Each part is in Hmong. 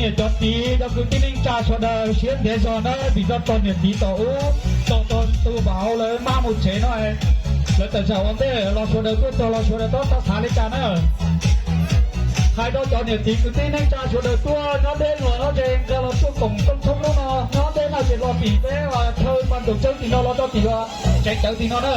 Niam cov txiv cov kwv tij neej tsa sawv daws siab ntev zog na, vim rau txog niam txiv tom ub, tau tau tus vauv lawv maj mus tsev no, lawv tawm tsam ua ntej los sawv daws tuaj txog los sawv daws tab txhob xav li cas na. Hais rau cov niam txiv kwv tij neej tsa sawv daws tuaj nyob deb luag nyob ze nkag los tuaj koom rooj tshoob hnub no nyob deb no ces los tim peb chaw pas ntaus tsawb tim no los rau tim tsev cawv tim no na.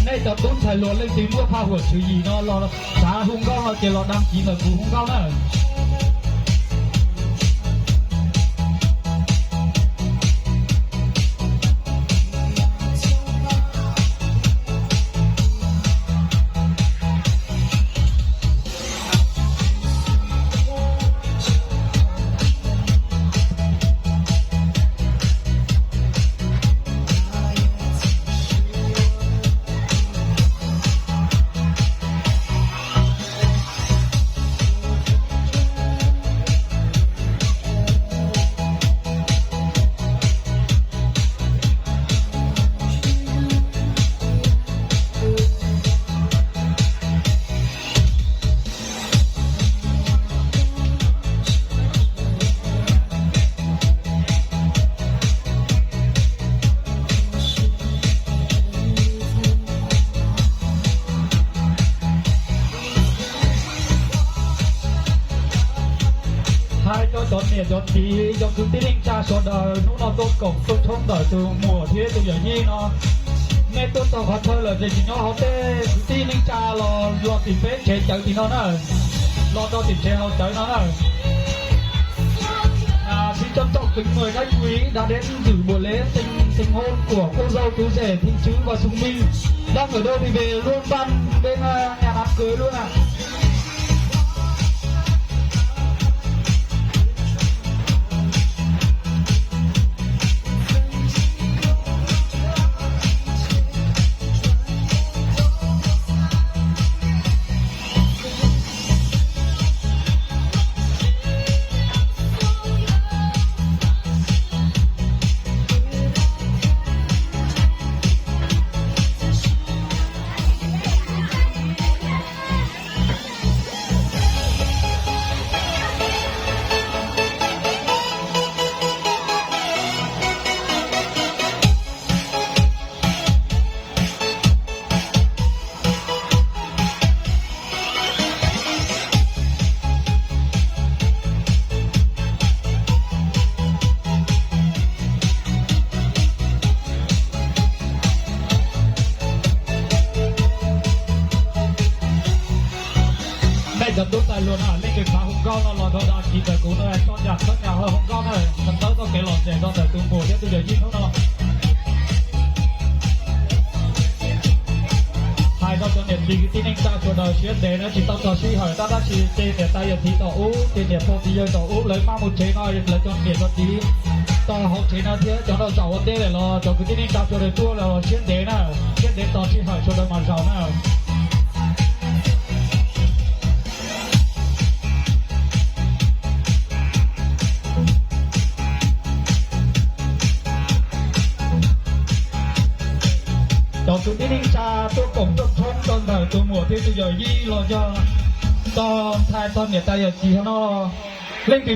Nej cov tub ntxhais hluas leej twg muaj phaj huam tswv yim no los xav hu nkauj no ces los dag kiv ntawm kuv hu nkauj na. Hais rau cov niam cov txiv cov kwv tij neej tsa sawv daws hnub no tuaj koom rooj tshoob ntawm tus muam thiab tus yawm yij no, nej tuaj txog qhov chaw lawm ces tsis nyob hauv tej kwv tij neej tsa los los tim peb tsev cawv tim no na, los rau tim tsev hauv cawv no na. Xin trân trọng kính mời khách quý đã đến dự buổi lễ thành, thành hôn của cô dâu chú rể Thịnh Chứ và Sùng Minh. Đang ở đâu thì về luôn ban bên nhà đám cưới luôn ạ. Nej cov tub ntxhais hluas na, leej twg xav hu nkauj no los rau dag kiv ntawm kuv no, tso yam txhawb yam hawv hu nkauj na, txhawb tau kev lom zem rau ntawm tus muam thiab tus yawm yij hnub no. Hais rau cov niam txiv kwv tij neej tsa sawv daws siab ntev na, tsis tau txog sij hawm tab tab sis ces niam tais yawm txiv tom ub ces niam pog txiv yawg tom ub lawv maj mus tsev no, lawv cov niam cov txiv tau hauv tsev no thiab cov no zaum ua ntej lawm los cov kwv tij neej tsa sawv daws tuaj los siab ntev na, siab ntev tos sij hawm sawv daws mas zaum na. Cov kwv tij neej tsa tuaj koom rooj tshoob rau ntawm tus muam thiab tus yawm yij los yog tog ntxhais tog niam tais yawm txiv no, leej twg